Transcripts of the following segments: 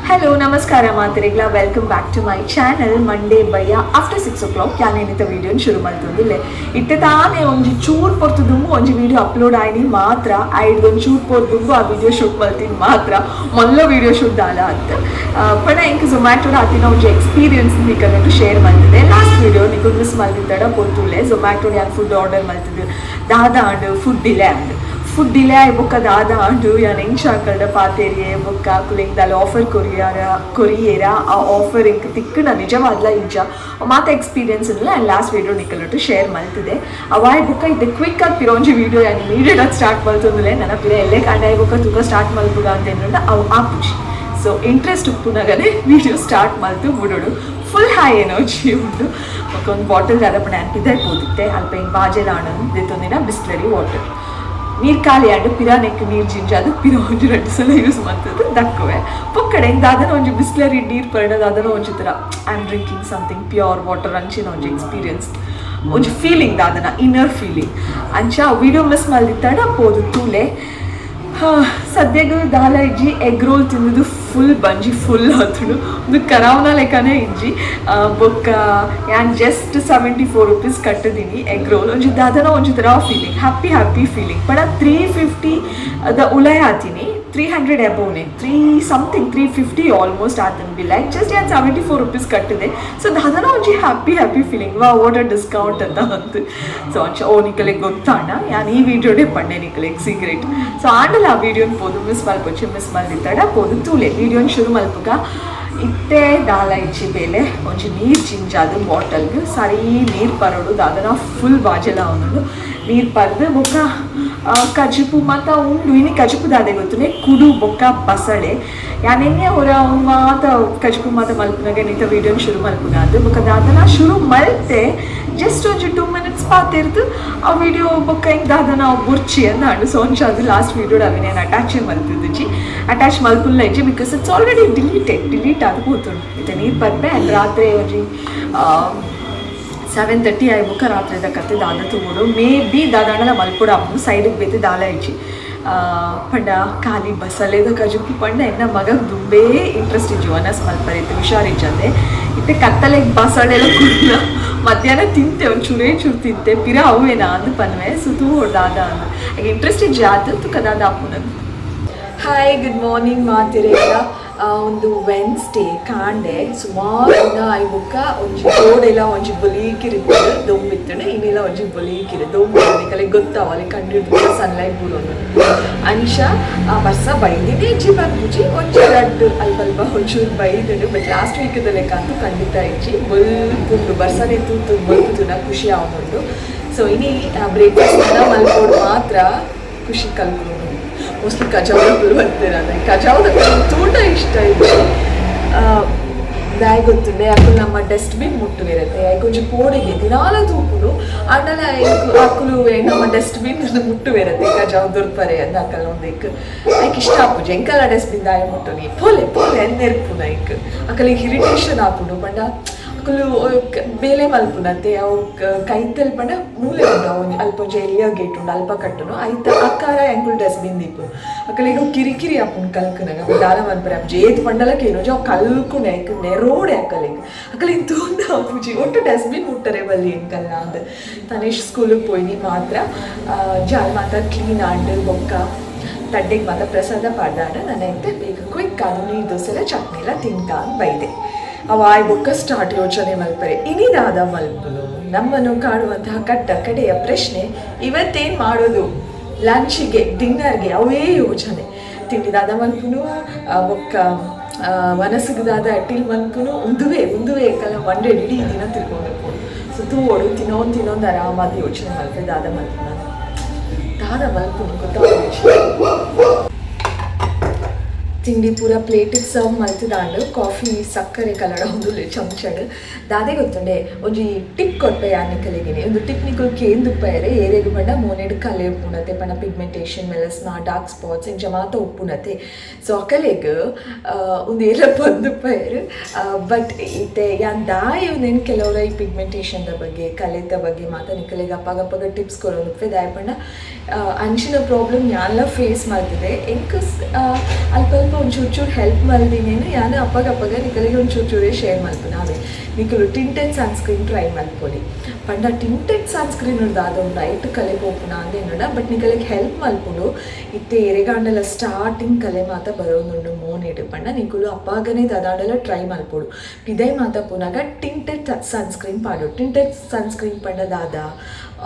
Hello, ನಮಸ್ಕಾರ ಮಾತೆರೆಗ್ಲ. Welcome back to my channel. Monday ಬಯ್ಯ ಆಫ್ಟರ್ 6 ಓ ಕ್ಲಾಕ್ ಯಾನ್ ಇನಿತ ವೀಡಿಯೋನ್ ಶುರು ಮಲ್ತೊಂದುಲ್ಲೆ. ಇತ್ತೆ ತಾನೇ ಒಂಜಿ ಚೂರ್ ಪೊರ್ತು ದುಂಬು ಒಂಜಿ ವೀಡಿಯೋ ಅಪ್ಲೋಡ್ ಆಯ್ನಿ ಮಾತ್ರ. ಐಡ್ದ್ ಒಂಜಿ ಚೂರ್ ಪೊರ್ತು ದುಂಬು ಆ ವೀಡಿಯೋ ಶೂಟ್ ಮಲ್ತಿನ ಮಾತ್ರ. ಮಲ್ಲ ವೀಡಿಯೋ ಶೂಟ್ ದಾಲ ಅತ್ತ್. ಪಂಡ ಎಂಕ್ ಝೊಮ್ಯಾಟೊ ಆತಿನ ಒಂಜಿ ಎಕ್ಸ್ಪೀರಿಯನ್ಸ್ ನಿಕಲೆಗ್ ಶೇರ್ ಮಲ್ತಿದೆ ಲಾಸ್ಟ್ ವೀಡಿಯೋ. ನಿಕುಲು ಮಿಸ್ ಮಲ್ತಿತ್ತಡ ಪೋತುಲೆ. ಝೊಮ್ಯಾಟೊ ಯಾನ್ ಫುಡ್ ಆರ್ಡರ್ ಮಲ್ತಿದ್ದು, ದಾದ ಆಂಡ್, ಫುಡ್ ಡಿಲೇ ಆಂಡ್. ಫುಡ್ ಡಿಲೇ ಆಯ್ ಬೊಕ್ಕ ದಾದ ಆಂಡ್, ಯಾನ್ ಎಂಚ ಅಕಲ್ಡ ಪಾತೆರಿಯೆ, ಬೊಕ್ಕ ಅಕುಲು ದಾಲ ಆಫರ್ ಕೊರಿಯಾರ ಕೊರಿಯೇರ, ಆ ಆಫರ್ ಎಂಕ್ ತಿಕ್ಕುನ ನಿಜವಾದ್ಲ ಇಜ್ಜ, ಮಾತ ಎಕ್ಸ್ಪೀರಿಯನ್ಸ್ ಯಾನ್ ಲಾಸ್ಟ್ ವೀಡಿಯೋ ನಿಕಲೊಟ್ಟು ಶೇರ್ ಮಲ್ತಿದೆ. ಅವಾಯ್ ಬೊಕ್ಕ ಇತ್ತೆ ಕ್ವಿಕ್ ಆಗಿ ಪಿರ ಒಂಜಿ ವೀಡಿಯೋ ಯಾನ್ ಇಮಿಡಿಯೇಟ್ ಆಗಿ ಸ್ಟಾರ್ಟ್ ಮಲ್ತೊಂದುಲೆ. ನನ್ನ ಪಿರ ಎಲ್ಲೇ ಕಾಂಡ ಬೊಕ್ಕ ತೂಕ ಸ್ಟಾರ್ಟ್ ಮಲ್ಪುಗ ಅಂತ ಎನ್ನುಂಡ ಅವು ಆಪುಜಿ. ಸೊ ಇಂಟ್ರೆಸ್ಟ್ ಉಪ್ಪುನಗನೆ ವೀಡಿಯೋ ಸ್ಟಾರ್ಟ್ ಮಲ್ತು ಬುಡೋಡು. ಫುಲ್ ಹೈ ಎನರ್ಜಿ ಉಂಡು. ಬೊಕ್ಕ ಒಂದು ಬಾಟಲ್ ದಾದ ಪಂಡ ಯಾನ್ ಪಿದಾಯ್ ಪೋದಿತ್ತೆ. ಅಲ್ಪ ಹಿಂಗೆ ಬಾಜೆಲ್ ಆಣನ್ ದೆತ್ತೊಂದಿನ ಬಿಸ್ಲರಿ ವಾಟರ್. ನೀರು ಖಾಲಿ ಆಂಡ್. ಪಿರ ನೆಕ್ ನೀರು ಜಿಂಜಾದು ಪಿರ ಒಂಜಿ ರಡ್ಡ್ ಸಲ ಯೂಸ್ ಮಲ್ತದ್ದು ದಕ್ಕುವೆ. ಪೊಕ್ಕಡೆ ದಾದನ ಒಂಜಿ ಬಿಸ್ಲರಿ ನೀರು ಪರ್ಡ ದಾದನ ಒಂಜಿ ಥರ I am drinking something pure water ಅಂಚಿನ ಒಂಜಿ ಎಕ್ಸ್ಪೀರಿಯನ್ಸ್, ಒಂಜಿ ಫೀಲಿಂಗ್, ದಾದನ ಇನ್ನರ್ ಫೀಲಿಂಗ್ ಅಂಚ. ವಿಡಿಯೋ ಮಿಸ್ ಮಲ್ದಿತ್ತಡ ಪೋದು ತೂಲೆ. ಸದ್ಯಗ್ ದಾಲ ಇಜ್ಜಿ. ಎಗ್ ರೋಲ್ ತಿಂದಿದ್ದು ಫುಲ್ ಬಂಜಿ ಫುಲ್ ಆತುಂಡು. ಒಂದು ಕರಾವನ ಲೆಕ್ಕನೇ ಇಜ್ಜಿ. ಬೊಕ್ಕ ಯಾನ್ ಜಸ್ಟ್ 74 ರುಪೀಸ್ ಕಟ್ಟಿದೀನಿ. ಎಗ್ ರೋಲ್ ಒಂಜಿ ದಾದನ ಒಂಜಿ ಥರ ಫೀಲಿಂಗ್, ಹ್ಯಾಪಿ ಹ್ಯಾಪಿ ಫೀಲಿಂಗ್. ಪಂಡ 350 ದ ಉಲಯ ಆತೀನಿ. 300 ಎಬೋನೆ, ತ್ರೀ ಸಮಥಿಂಗ್, 350 ಆಲ್ಮೋಸ್ಟ್ ಆತನ ಬಿಲ್. ಜಸ್ಟ್ ಯಾನ್ 74 ರುಪೀಸ್ ಕಟ್ಟಿದೆ. ಸೊ ದಾದನ ಒಂಜಿ ಹ್ಯಾಪಿ ಹ್ಯಾಪಿ ಫೀಲಿಂಗ್, ವಾ, what a discount ಅಂತ ಅಂತು. ಸೊ ಅಂಚ ಓ ನಿಕಲೆಗ್ ಗೊತ್ತಾಂಡ, ಯಾನ್ ಈ ವಿಡಿಯೋಡೇ ಪಂಡೆ ನಿಕಲೆಗ್ ಸೀಕ್ರೆಟ್. ಸೊ ಆಂಡಲ ಆ ವಿಡಿಯೋನ್ ಪೋದು ಮಿಸ್ ಮಲ್ಪೊಚ್ಚಿ. ಮಿಸ್ ಮಲ್ದಿತ್ತಡ ಪೋದು ತೂಲೆ. ವಿಡಿಯೋನ್ ಶುರು ಮಲ್ಪುಗ. ಇತ್ತೆ ದಾಲ ಇಜ್ಜಿ ಬೇಲೆ. ಒಂಜಿ ನೀರು ಜಿಂಜಾದು ಬಾಟಲ್ಗೆ ಸರಿ ನೀರು ಪರೋಡು. ದಾದನ ಫುಲ್ ಬಾಜೆಲ ಉಂಡು. ನೀರು ಪರ್ದು ಬೊಕ್ಕ ಕಜಿಪು ಮಾತ ಉಂಡು. ಇನಿ ಕಜಿಪು ದಾದೆ ಗೊತ್ತುನೆ? ಕುಡು ಬೊಕ್ಕ ಬಸಳೆ. ಯಾನೆನ್ನೆ ಹೊರ ಮಾತ ಕಜಿಪು ಮಾತ ಮಲ್ಪುನಾಗ ನಿತ ವೀಡಿಯೋನ್ ಶುರು ಮಲ್ಪುಗ ಅದು. ಬೊಕ್ಕ ದಾದನ ಶುರು ಮಲ್ತೆ, ಜಸ್ಟ್ ಒಂಜಿ 2 ಮಿನಿಟ್ಸ್ ಪಾತೆರ್ದು ಆ ವಿಡಿಯೋ ಬೊಕ್ಕ ಹಿಂಗೆ ದಾದನ ಬುರ್ಚಿ ಅಂದಾಂಡು. ಸೊ ಒಂಚ ಅದು ಲಾಸ್ಟ್ ವೀಡಿಯೋ ಅವಿನ ಅಟ್ಯಾಚ್ ಮಲ್ತಿದ್ದುಜಿ, ಅಟ್ಯಾಚ್ ಮಲ್ಪುಲ್ಲ ಇಜ್ಜಿ, because it's already deleted. Delete ಆದ್ ಪೋತುಂಡು. ಇತ್ತೆ ನೀರು ಪರ್ಪೆ. ಆ್ಯಂಡ್ ರಾತ್ರಿ ಒಂಜಿ 7:30 ಆಯ್ ಬೊಕ್ಕ ರಾತ್ರಿದ ಕತೆ ದಾದ ತೂವೊಡು. ಮೇ ಬಿ ದಾದಾಂಡಲ ಮಲ್ಪೊಡು ಆಪುಂಡು. ಸೈಡಿಗೆ ಬೇತೆ ದಾಲ ಇಜ್ಜಿ. ಪಂಡ ಖಾಲಿ ಬಸಲೆದ ಕಜುಪು ಪಂಡ ಎನ್ನ ಮಗಗ್ ದುಂಬೇ ಇಂಟ್ರೆಸ್ಟ್ ಇಜ್ಜಿ. ಒನಸ್ ಮಲ್ಪರೆ ಇತ್ತು ಹುಷಾರಿಜ್ಜಂದೆ. ಇತ್ತೆ ಕತ್ತಲೆಗ್ ಬಸಳೆಲ್ಲ ಕುಡ್ಲ. ಮಧ್ಯಾಹ್ನ ತಿಂತೆ, ಒಂದು ಚೂರೇ ಚೂರು ತಿಂತೆ. ಪಿರ ಅವೇನಾ ಅಂದ್ ಪನ್ವೆ. ಸೊ ತೂವೊಡು ದಾದ ಅಂದ್. ಇಂಟ್ರೆಸ್ಟ್ ಇಜ್ಜಿ ಆತು. ತುಕ ದಾದ ಆಪುನಂದ್. ಹಾಯ್, ಗುಡ್ ಮಾರ್ನಿಂಗ್ ಮಾತೆರೆಗ್ಲ. ಒಂದು ವೆನ್ಸ್ಡೇ ಕಾಂಡೆ. ಸುಮಾರು ದಿನ ಆಯ್ ಬೊಕ್ಕ ಒಂಜಿ ರೋಡೆಲ್ಲ ಒಂಜಿ ಬಲೀಕಿರಿತ್ತು, ದೊಂಬಿತ್ತುಂಡು. ಇನ್ನೆಲ್ಲ ಒಂಜಿ ಬಲೀಕಿರಿ ದೊಂಬು. ನಿಕಲೆಗ್ ಗೊತ್ತಾವ, ಅಲ್ಲಿ ಕಂಡು ಸನ್ಲೈಟ್ ಬೂರೊಂದು ಅಂಚ. ಆ ಬರ್ಸ ಬೈದಿನಿ ಇಜ್ಜಿ ಪನ್ಪುಜಿ. ಒಂಜಿ ರಡ್ಡ್ ಅಲ್ಪ ಅಲ್ಪ ಒಂಚೂರು ಬೈದುಂಡು. ಬಟ್ ಲಾಸ್ಟ್ ವೀಕ್ದ ಲೆಕ್ಕ ಅಂತೂ ಖಂಡಿತ ಇಜ್ಜಿ. ಬೊಲ್ಪುಂಡು. ಬರ್ಸನೆ ತೂತು ಬೊಲ್ಪು ತೂನ ಖುಷಿ ಆವೊಂದುಂಡು. ಸೊ ಇನಿ ಬ್ರೇಕ್ಫಾಸ್ಟ್ ಮಲ್ಪೋಡು ಮಾತ್ರ ಖುಷಿ ಕಲ್ಕೊಂಡು. ಮೋಸ್ಟ್ಲಿ ಕಜಾವ್ ಬರ್ತೀರ. ಕಜಾವ್ದ ತೂಟ ಇಷ್ಟ ಇಜ್ಜಿ. ದಾಯ್ ಗೊತ್ತುಂಡೆ, ಅಕುಲು ನಮ್ಮ ಡಸ್ಟ್ಬಿನ್ ಮುಟ್ಟುವಿರತ್ತೆ. ಐಕ್ ಒಂಜಿ ಪೋಡಿಗೆ. ದಿನಾಲ ತೂಪುಂಡು. ಆಂಡಲ ಅಕುಲು ನಮ್ಮ ಡಸ್ಟ್ಬಿನ್ ಮುಟ್ಟುವಿರತ್ತೆ, ಕಜಾವ್ ದೊರ್ಪರೆ ಅಂದ್. ಅಕಲ್ ಒಂದೆಕ್ ಐಕ್ ಇಷ್ಟ ಆಪುಜಿ. ಎಂಕಲ ಡಸ್ಟ್ಬಿನ್ ದಾಯ ಮುಟ್ಟುನಿ, ಪೋಲೆ ಪೋಲೆ ನೆರ್ಪುನ. ಐಕ್ ಅಕಲಿಗೆ ಇರಿಟೇಷನ್ ಆಪುಂಡು. ಪಂಡ ಅಕುಲು ಬೇಲೆ ಮಲ್ಪುನತ್ತೆ. ಅವು ಕೈತಲ್ ಪಂಡ ಮೂಲೆ ಉಂಡು. ಅವು ಅಲ್ಪ ಒಂಜಿ ಎಲ್ಯ ಗೇಟ್ ಉಂಡು, ಅಲ್ಪ ಕಟ್ಟುನು. ಐತ ಅಕ್ಕಾರ ಎಂಕುಲು ಡಸ್ಟ್ಬಿನ್ ದೀಪು. ಅಕಲಿಗೆ ಕಿರಿಕಿರಿ ಆಪುಂಡು ಕಲ್ಕುನಗ. ದಾಲ ಮನ್ಪರೆ ಆಪುಜಿ. ಏತ್ ಪಂಡಲ ಕೇನುಜಿ. ಅವು ಕಲ್ಕುನೆ ಐಕ್ ನೆರೋಡೆ. ಅಕಲಿಗೆ ಅಕಲಿಗೆ ತೂಂಡ ಆಪುಜಿ. ಒಟ್ಟು ಡಸ್ಟ್ಬಿನ್ ಮುಟ್ಟರೆ ಬಲ್ಲಿ ಎಂಕಲ್ನ ಅಂದ್. ತನೇಶ್ ಸ್ಕೂಲಿಗೆ ಪೋಯಿನಿ ಮಾತ್ರ. ಜಾಲ್ ಮಾತ ಕ್ಲೀನ್ ಆಂಡ್. ಬೊಕ್ಕ ತಡ್ಡೆಗೆ ಮಾತ ಪ್ರಸಾದ ಪಾಡ್ದಾಂಡ. ನಾನು ಇತ್ತೆ ಬೇಗ ಕ್ವಿಕ್ ಅದು ನೀರು ದೋಸೆಲ್ಲ ಚಟ್ನಿ ಎಲ್ಲ ತಿನ್ಕ ಬೈದೆ. ಅವ ಆಯ್ ಬೊಕ್ಕ ಸ್ಟಾರ್ಟ್ ಯೋಚನೆ ಮಲ್ಪರೆ, ಇನಿದಾದ ಮಲ್ಪುನು? ನಮ್ಮನ್ನು ಕಾಡುವಂತಹ ಕಟ್ಟ ಕಡೆಯ ಪ್ರಶ್ನೆ, ಇವತ್ತೇನು ಮಾಡೋದು ಲಂಚಿಗೆ, ಡಿನ್ನರ್ಗೆ? ಅವೇ ಯೋಚನೆ. ತಿಂಡಿದಾದ ಮಲ್ಪುನು, ಬೊಕ್ಕ ವನಸುಗದಾದ ಅಟ್ಟಿಲ್ ಮಲ್ಪುನು, ಉಂದುವೆ ಉಂದುವೆ ಕಲ ಒನ್ ಡೇ ಇಡೀ ದಿನ ತಿರ್ಕೊಂಡು. ಸೊ ತೂವೋಡು, ತಿನ್ನೋನ್ ತಿನ್ನೋದು ಆರಾಮಾದ ಯೋಚನೆ ಮಲ್ಪೆ. ದಾದ ಮಲ್ಪುನ, ದಾದ ಮಲ್ಪುನು ಗೊತ್ತಾಗ. ತಿಂಡಿ ಪೂರ ಪ್ಲೇಟಿಗೆ ಸರ್ವ್ ಮಲ್ತದಾಂಡು. ಕಾಫಿ ಸಕ್ಕರೆ ಕಲಡ ಒಂದು ಚಮಚಡ್. ದಾದೆ ಗೊತ್ತುಂಡೆ, ಒಂಜಿ ಟಿಪ್ ಕೊರ್ಪೆ ಯಾನ್ ನಿಕಲೆಗಿನಿ. ಒಂದು ಟಿಪ್ ನಿಕುಲು ಕೇಂದುಪ್ಪೆರೆ. ಏರೆಗ್ ಪಂಡ ಮೋನೆಡ್ ಕಲೆ ಉಪ್ಪುನತೆ, ಪಂಡ ಪಿಗ್ಮೆಂಟೇಷನ್, ಮೆಲಸ್ಮಾ, ಡಾರ್ಕ್ ಸ್ಪಾಟ್ಸ್ ಇಂಚ ಮಾತ ಉಪ್ಪುನತೆ. ಸೊ ಅಕಲೆಗ್ ಒಂದು ಏಲ ಬಂದುಪ್ಪೆರ್. ಬಟ್ ಇತ್ತೆ ಯಾನ್ ದಾಯ ಉಂದೆನ್ ಕೆಲವರ ಈ ಪಿಗ್ಮೆಂಟೇಷನ್ದ ಬಗ್ಗೆ, ಕಲೆತ ಬಗ್ಗೆ ಮಾತ ನಿಕಲೆಗ್ ಅಪ್ಪಗಪ್ಪಗ ಟಿಪ್ಸ್ ಕೊರೊಂದುಪ್ಪೆ. ದಾಯ ಪಂಡ ಅಂಚಿನ ಪ್ರಾಬ್ಲಮ್ ಯಾನ್ಲ ಫೇಸ್ ಮಲ್ತಿದೆ. ಎಂಕ್ ಅಲ್ಪ ಅಲ್ಪ ಅಲ್ಪ ಒಂಚೂರು ಚೂರು ಹೆಲ್ಪ್ ಮಲ್ದಿನೇನು ಯಾನ್ ಅಪ್ಪಗ ಅಪ್ಪಗ ನಿಕಲೆಗ್ ಒಂಚೂರು ಚೂರೇ ಶೇರ್ ಮಲ್ಪುನ ಅವೇ. ನಿಕುಲು ಟಿಂಟೆಡ್ ಸನ್ಸ್ಕ್ರೀನ್ ಟ್ರೈ ಮಲ್ಪೊಲಿ ಪಂಡ ಟಿಂಟೆಡ್ ಸನ್ಸ್ಕ್ರೀನ್ ದಾದ ಉಂಡು ಐಟ್ ಕಲೆ ಪೋಪುನ ಅಂದ್ ಎನ್ನುಂಡ, ಬಟ್ ನಿಕಲೆಗ್ ಹೆಲ್ಪ್ ಮಲ್ಪುಂಡು. ಇತ್ತೆ ಎರೆಗಾಂಡಲ ಸ್ಟಾರ್ಟಿಂಗ್ ಕಲೆ ಮಾತ ಬರೋದುಂಡು ಮೋನೆಡ್ ಪಂಡ ನಿಕುಲು ಅಪಾಗನೇ ದಾದಾಂಡಲ ಟ್ರೈ ಮಲ್ಪೊಡು. ಪಿದೈ ಮಾತ ಪೋನಾಗ ಟಿಂಟೆಡ್ ಸನ್ಸ್ಕ್ರೀನ್ ಪಾಡೊಡು. ಟಿಂಟೆಡ್ ಸನ್ಸ್ಕ್ರೀನ್ ಪಂಡ ದಾದ,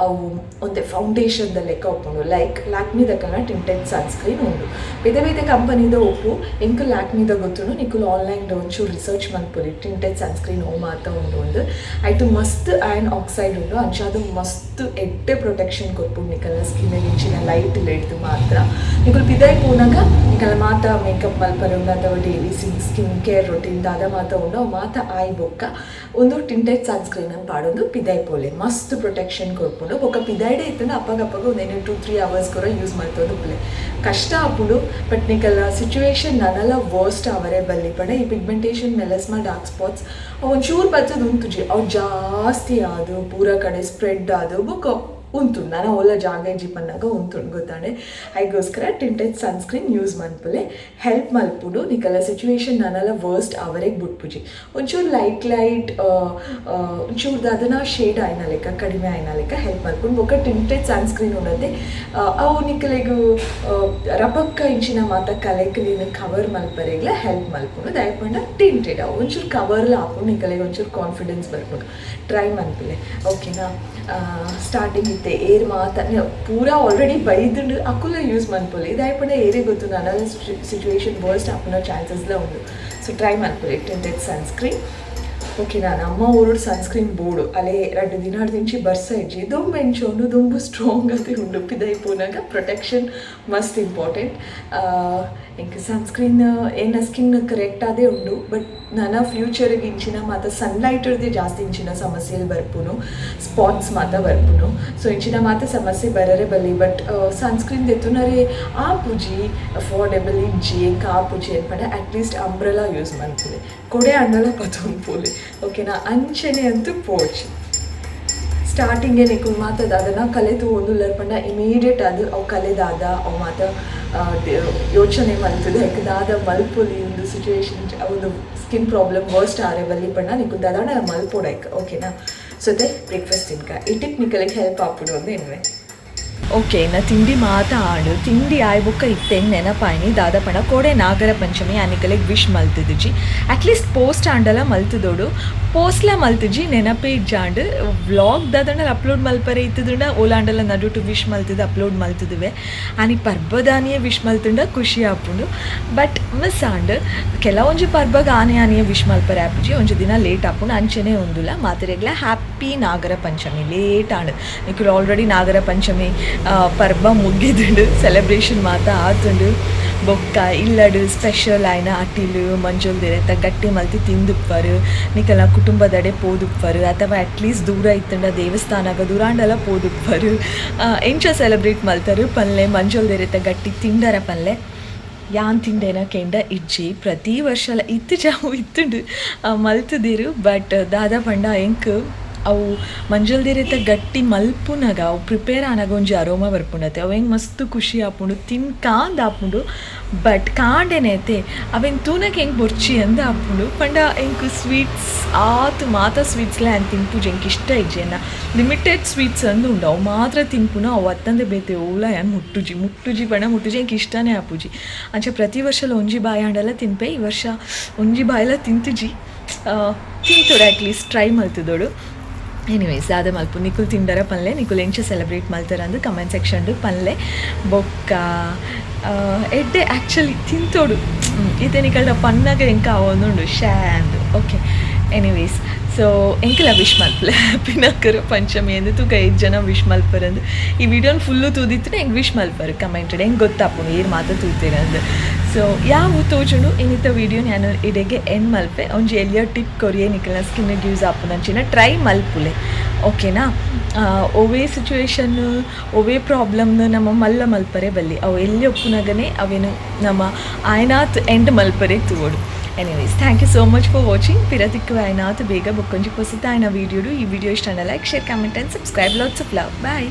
ಅವು ಒಂತೆ ಫೌಂಡೇಶನ್ ದ ಲೆಕ್ಕ ಉಪ್ಪುಂಡು. ಲೈಕ್ ಲ್ಯಾಕ್ಮಿದಕಲ್ನ ಟಿಂಟೆಡ್ ಸನ್ಸ್ಕ್ರೀನ್ ಉಂಡು, ಬೇತೆ ಬೇತೆ ಕಂಪನಿದ ಉಪ್ಪು. ಎಂಕ್ ಲ್ಯಾಕ್ಮಿದ ಗೊತ್ತುಂಡು. ನಿಕುಲು ಆನ್ಲೈನ್ ಒಂಚೂರು ರಿಸರ್ಚ್ ಮಲ್ಪೊಲಿ ಟಿಂಟೆಡ್ ಸನ್ಸ್ಕ್ರೀನ್ ಓ ಮಾತ ಉಂಡು ಅಂದ್. ಐಟ್ ಮಸ್ತ್ ಐರನ್ ಆಕ್ಸೈಡ್ ಉಂಡು, ಅಂಚಾದ್ ಮಸ್ತ್ ಎಡ್ಡೆ ಪ್ರೊಟೆಕ್ಷನ್ ಕೊರ್ಪುಂಡು ನಿಕಲ್ನ ಸ್ಕಿನ್ ಇಂಚಿನ ಲೈಟ್ ಲೆಡ್ದ್ ಮಾತ್ರ. ನಿಕುಲು ಪಿದೈ ಪೋನಾಗ ನಿಕಲ್ನ ಮಾತ ಮೇಕಪ್ ಮಲ್ಪರೆ ಉಂಡು ಅಥವಾ ಡೈಲಿ ಸ್ಕಿನ್ ಕೇರ್ ರೊಟೀನ್ ದಾದ ಮಾತ ಉಂಡು ಅವು ಮಾತ ಆಯಿ ಬೊಕ್ಕ ಉಂದು ಟಿಂಟೆಡ್ ಸನ್ಸ್ಕ್ರೀನ್ ಪಾಡೊಂದು ಪಿದೈ ಪೋಲೆ, ಮಸ್ತ್ ಪ್ರೊಟೆಕ್ಷನ್ ಕೊರ್ಪುಂಡು. ಬೊಕ್ಕ ಪಿದೈಡೆ ಇತ್ತುಂಡ ಅಪ್ಪಗ ಅಪ್ಪಗ ಒಂದೇನು 2-3 ಅವರ್ಸ್ ಕೂಡ ಯೂಸ್ ಮಲ್ತೊಂದು ಉಪ್ಪುಲೆ. ಕಷ್ಟ ಆಪುಂಡು, ಬಟ್ ನಿಕಲ್ನ ಸಿಚುವೇಶನ್ ನನಲ ವರ್ಸ್ಟ್ ಅವರೇ ಬಲ್ಲಿ. ಪಂಡ ಈ ಪಿಗ್ಮೆಂಟೇಷನ್, ಮೆಲಸ್ಮಾ, ಡಾರ್ಕ್ ಸ್ಪಾಟ್ಸ್ ಅವು ಒಂಚೂರು ಬತ್ತದ ಉಂತುಜಿ, ಅವು ಜಾಸ್ತಿ ಆದು ಪೂರ ಕಡೆ ಸ್ಪ್ರೆಡ್ ಆದು ಬೊಕ್ಕ ಉಂತುಂಡು. ನಾನು ಓಲ ಜಾಗ ಇಜ್ಜಿ ಪನ್ನಾಗ ಉಂತುಂಡು ಗೊತ್ತಾಂಡೆ. ಐಗೋಸ್ಕರ ಟಿಂಟೆಡ್ ಸನ್ಸ್ಕ್ರೀನ್ ಯೂಸ್ ಮನ್ಪುಲೆ, ಹೆಲ್ಪ್ ಮಲ್ಪುಂಡು. ನಿಕಲ್ನ ಸಿಚುವೇಶನ್ ನನಲ ವರ್ಸ್ಟ್ ಅವರೆಗೆ ಬುಟ್ಪುಜಿ. ಒಂಚೂರು ಲೈಟ್ ಲೈಟ್ ಒಂಚೂರು ದಾದನ ಶೇಡ್ ಆಯ್ನ ಲೆಕ್ಕ, ಕಡಿಮೆ ಆಯ್ನ ಲೆಕ್ಕ ಹೆಲ್ಪ್ ಮಲ್ಪುಂಡು. ಬೊಕ್ಕ ಟಿಂಟೆಡ್ ಸನ್ಸ್ಕ್ರೀನ್ ಉಂಡತೆ ಅವು ನಿಕಲೆಗ್ ರಪಕ್ಕ ಇಂಚಿನ ಮಾತ ಕಲೆಕ್ಲಿನ ಕವರ್ ಮಲ್ಪರೆಗ್ಲ ಹೆಲ್ಪ್ ಮಲ್ಪುಂಡು. ದಯಪಂಡ ಟಿಂಟೆಡ್ ಅವು ಒಂಚೂರು ಕವರ್ಲ ಆಪುಂಡು, ನಿಕಲೆಗ್ ಒಂಚೂರು ಕಾನ್ಫಿಡೆನ್ಸ್ ಬರ್ಪುಂಡು. ಟ್ರೈ ಮನ್ಪುಲೆ, ಓಕೆನಾ? ಸ್ಟಾರ್ಟಿಂಗ್ ಇತ್ತೆ ಏರ್ ಮಾತ ಪೂರಾ ಆಲ್ರೆಡಿ ಬೈದುಂಡು, ಅಕುಲ ಯೂಸ್ ಮನ್ಪೊಲಿ. ದಾಯೆ ಏರೇ ಗೊತ್ತು ನನಲ ಸಿಚುವೇಶನ್ ವರ್ಸ್ಟ್ ಆಪುನ ಚಾನ್ಸಸ್ಲ ಉಂಡು. ಸೊ ಟ್ರೈ ಮನ್ಪೊಲಿ ಟಿಂಟೆಡ್ ಸನ್ಸ್ಕ್ರೀನ್, ಓಕೆನಾ? ನಮ್ಮ ಊರು ಸನ್ಸ್ಕ್ರೀನ್ ಬೋರ್ಡು ಅಲ್ಲೇ ರಡ್ಡು ದಿನ ದಿಂಚಿ ಬರ್ಸ ಇಜ್ಜಿ, ದುಂಬು ಎಂಚ ಉಂಡು, ದುಂಬು ಸ್ಟ್ರಾಂಗ್ ಅದೇ ಉಂಡು. ಪಿದೈ ಪೋನಾಗ ಪ್ರೊಟೆಕ್ಷನ್ ಮಸ್ತ್ ಇಂಪಾರ್ಟೆಂಟ್. ಎಂಕ್ ಸನ್ಸ್ಕ್ರೀನ್ ಎನ್ನ ಸ್ಕಿನ್ ಕರೆಕ್ಟ್ ಆದೇ ಉಂಡು, ಬಟ್ ನನ್ನ ಫ್ಯೂಚರ್ಗೆ ಇಂಚಿನ ಮಾತ ಸನ್ಲೈಟರ್ದೇ ಜಾಸ್ತಿ ಇಂಚಿನ ಸಮಸ್ಯೆలు ಬರ್ಪುನು, ಸ್ಪಾಟ್ಸ್ ಮಾತ ಬರ್ಪುನು. ಸೊ ಇಂಚಿನ ಮಾತ ಸಮಸ್ಯೆ ಬರರೆ ಬಲ್ಲಿ. ಬಟ್ ಸನ್ಸ್ಕ್ರೀನ್ ದೆತ್ತುನರೆ ಆಪುಜಿ, ಅಫೋರ್ಡೆಬಲ್ ಇಜ್ಜಿ, ಎಂಕ್ ಆಪುಜಿ ಅನ್ಪಂಡ ಅಟ್ಲೀಸ್ಟ್ ಅಂಬ್ರೆಲಾ ಯೂಸ್ ಮನ್ಪುಲೆ, ಕೊಡೆ ಅಂಡಲ ಪತೊಂದು ಪೋಲೆ, ಓಕೆನಾ? ಅಂಚನೆ ಅಂತೂ ಪೋಚಿ. ಸ್ಟಾರ್ಟಿಂಗೇ ನಿಕುಲು ಮಾತ ದಾದನ ಕಲೆ ತೂವೊಂದುಲ್ಲೆರ್ ಪಂಡ ಇಮಿಡಿಯೇಟ್ ಅದು ಅವು ಕಲೆ ದಾದ ಅವು ಮಾತ ಯೋಚನೆ ಮಲ್ತುದು ಐಕ್ ದಾದ ಮಲ್ಪೊಲಿ. ಒಂದು ಸಿಚುವೇಶನ್ ಒಂದು ಸ್ಕಿನ್ ಪ್ರಾಬ್ಲಮ್ ವರ್ಸ್ಟ್ ಆರೆ ಬಲ್ಲಿ ಪಂಡ ನಿಕುಲು ದಾದಾಂಡ ಮಲ್ಪೊಡು ಐಕ್, ಓಕೆನಾ? ಸೊ ಅದೇ ಬ್ರೇಕ್ಫಾಸ್ಟ್ ತಿನ್ಕ ಈ ಟಿಪ್ ನಿಕಲೆಗ್ ಹೆಲ್ಪ್ ಆಪುಂಡು ಅಂದ್ ಎನ್ನುವೆ. ಓಕೆ, ನಾ ತಿಂಡಿ ಮಾತ ಆಂಡ್. ತಿಂಡಿ ಆಯ್ ಬೊಕ್ಕ ಇತ್ತೆ ನೆನಪಾಯ್ನಿ ದಾದ ಪಂಡ ಕೋಡೆ ನಾಗರ ಪಂಚಮಿ. ಆನಿಕಲೆಗ್ ವಿಶ್ ಮಲ್ತುದುಜಿ, ಅಟ್ಲೀಸ್ಟ್ ಪೋಸ್ಟ್ ಆಂಡಲ ಮಲ್ತುದೋಡು. ಪೋಸ್ಟ್ಲ ಮಲ್ತುಜಿ, ನೆನಪೇ ಇಜ್ಜಾಂಡ್. ವ್ಲಾಗ್ ದಾದಂಡ ಅಪ್ಲೋಡ್ ಮಲ್ಪರೆ ಇತ್ತುದುಂಡ ಓಲಾಂಡಲ ನಡುಟು ವಿಶ್ ಮಲ್ತುದು ಅಪ್ಲೋಡ್ ಮಲ್ತುದುವೆ. ಆನಿ ಪರ್ಬದಾನಿಯೇ ವಿಶ್ ಮಲ್ತುಂಡ ಖುಷಿ ಆಪುಂಡು, ಬಟ್ ಮಿಸ್ ಆಂಡ್. ಕೆಲವೊಂಜಿ ಪರ್ಬಗ್ ಆನೆ ಆನಿಯೇ ವಿಶ್ ಮಲ್ಪರೆ ಆಪುಜಿ, ಒಂಜಿ ದಿನ ಲೇಟ್ ಆಪುಂಡು. ಅಂಚನೆ ಉಂದುಲ ಮಾತೆರೆಗ್ಲ ಹ್ಯಾಪಿ ನಾಗರ ಪಂಚಮಿ. ಲೇಟ್ ಆಂಡ್, ನಿಕುಲು ಆಲ್ರೆಡಿ ನಾಗರ ಪಂಚಮಿ ಪರ್ಬ ಮುಗಿದುಂಡು, ಸೆಲೆಬ್ರೇಷನ್ ಮಾತ ಆತುಂಡು. ಬೊಕ್ಕ ಇಲ್ಲಡು ಸ್ಪೆಷಲ್ ಆಯ್ನ ಅಟಿಲು ಮಂಜೊಲ್ ದಿರೆತ ಗಟ್ಟಿ ಮಲ್ತಿ ತಿಂದುಪ್ಪರು, ನಿಕಲ್ನ ಕುಟುಂಬದಡೆ ಪೋದುಪ್ಪರು ಅಥವಾ ಅಟ್ಲೀಸ್ಟ್ ದೂರ ಇತ್ತುಂಡ ದೇವಸ್ಥಾನಗ ದೂರಾಂಡಲ ಪೋದುಪ್ಪರು. ಎಂಚ ಸೆಲೆಬ್ರೇಟ್ ಮಲ್ತರು ಪನ್ಲೆ, ಮಂಜೊಲ್ ದಿರೆತ ಗಟ್ಟಿ ತಿಂಡರ ಪನ್ಲೆ. ಯಾನ್ ತಿಂಡೇನ ಕೆಂಡ ಇಜ್ಜಿ. ಪ್ರತಿ ವರ್ಷಲ ಇತ್ತು ಜಾವು ಇತ್ತುಂಡು ಮಲ್ತುದಿರು. ಬಟ್ ದಾದ ಪಂಡ ಎಂಕ್ ಅವು ಮಂಜೊಲ್ ದಿರೆತ ಗಟ್ಟಿ ಮಲ್ಪುನಗ ಅವು ಪ್ರಿಪೇರ್ ಆನಗ ಒಂಜಿ ಅರೋಮ ಬರ್ಪುಂಡತೆ, ಅವು ಎಂಕ್ ಮಸ್ತ್ ಖುಷಿ ಆಪುಂಡು, ತಿನ್ಕಾಂದ್ ಆಪುಂಡು. ಬಟ್ ಕಾಂಡೆನೇತೆ ಅವೆನ್ ತೂನಗ ಎಂಕ್ ಬೊರ್ಚಿ ಅಂದ್ ಆಪುಂಡು. ಪಂಡ ಎಂಕ್ ಸ್ವೀಟ್ಸ್ ಆತ್ ಮಾತ ಸ್ವೀಟ್ಸ್ಲ ಯಾನ್ ತಿನ್ಪುಜಿ, ಎಂಕ್ ಇಷ್ಟ ಇಜ್ಜಿ. ಎನ್ನ ಲಿಮಿಟೆಡ್ ಸ್ವೀಟ್ಸ್ ಅಂದ್ ಉಂಡು, ಅವು ಮಾತ್ರ ತಿನ್ಪುನ. ಅವು ಅತ್ತಂದೆ ಬೇತೆ ಓಲ ಯಾನ್ ಮುಟ್ಟುಜಿ. ಮುಟ್ಟುಜಿ ಪಂಡ ಮುಟ್ಟುಜಿ, ಎಂಕ್ ಇಷ್ಟನೇ ಆಪುಜಿ. ಅಂಚ ಪ್ರತಿ ವರ್ಷಲ ಒಂಜಿ ಬಾಯಿ ಆಂಡಲ ತಿನ್ಪೆ, ಈ ವರ್ಷ ಒಂಜಿ ಬಾಯಿಲ ತಿಂತುಜಿ. ತಿಂತೊಡು, ಅಟ್ಲೀಸ್ಟ್ ಟ್ರೈ ಮಲ್ತುದೋಡು. ಎನಿವೇಸ್, ದಾದ ಮಲ್ಪು, ನಿಕುಲ್ ತಿಂಡರ ಪನ್ಲೆ, ನಿಕುಲ್ ಎಂಚ ಸೆಲೆಬ್ರೇಟ್ ಮಲ್ತರಂದು ಕಮೆಂಟ್ ಸೆಕ್ಷನ್ ಪನ್ಲೆ. ಬೊಕ್ಕ ಎಡ್ಡೆ ಆ್ಯಕ್ಚುಲಿ ತಿಂತೋಡು. ಇತ್ತೆ ನಿಕಲ್ನ ಪನ್ನಾಗ ಎಂಕ ಆವೊಂದುಂಡು ಶ್ಯಾ ಅಂದ್. ಓಕೆ, ಎನಿವೇಸ್, ಸೊ ಎಂಕಲ ವಿಶ್ ಮಲ್ಪುಲೆ ಹ್ಯಾಪಿ ನಾಗರ ಪಂಚಮಿ ಅಂದ್. ತೂಕ ಏತ್ ಜನ ವಿಶ್ ಮಲ್ಪರಂದು. ಈ ವಿಡಿಯೋನ ಫುಲ್ಲು ತೂದಿತ್ತುಂಡ ಎಂಕ್ ವಿಶ್ ಮಲ್ಪರು ಕಮೆಂಟೆಡ್, ಎಂಕ್ ಗೊತ್ತಾಪುಂಡು ಏರ್ ಮಾತ ತೂತೆರಂದು. ಸೊ ಯಾವು ತೋಜುಂಡು. ಇನಿತ ವಿಡಿಯೋ ಯಾನ್ ಇಡೆಗೆ ಎಂಡ್ ಮಲ್ಪೆ. ಒಂಜಿ ಎಲ್ಯ ಟಿಪ್ ಕೊರಿಯೆ, ನಿಕಲ್ನ ಸ್ಕಿನ್ಗೆ ಯೂಸ್ ಆಪುನಂಚಿನ ಟ್ರೈ ಮಲ್ಪುಲೆ, ಓಕೆನಾ? ಒವ್ವೇ ಸಿಚುವೇಶನ್ ಒವ್ವೇ ಪ್ರಾಬ್ಲಮ್ನ ನಮ್ಮ ಮಲ್ಲ ಮಲ್ಪರೆ ಬಲ್ಲಿ, ಅವು ಎಲ್ಲಿ ಒಪ್ಪುನಗನೆ ಅವೇನು ನಮ್ಮ ಆಯ್ನಾತ್ ಎಂಡ್ ಮಲ್ಪರೆ ತೂವೊಡು. Anyways, thank you so much for watching. ಪಿರ ತಿಕ್ಕುವ ಆಯ್ನಾತ್ ಬೇಗ ಬೊಕ್ಕೊಂಜಿ ಪೊಸತ ಆಯ್ನ ವೀಡಿಯೋಡು. ಈ ವಿಡಿಯೋ ಇಷ್ಟ like, share, comment and subscribe. Lots of love, bye.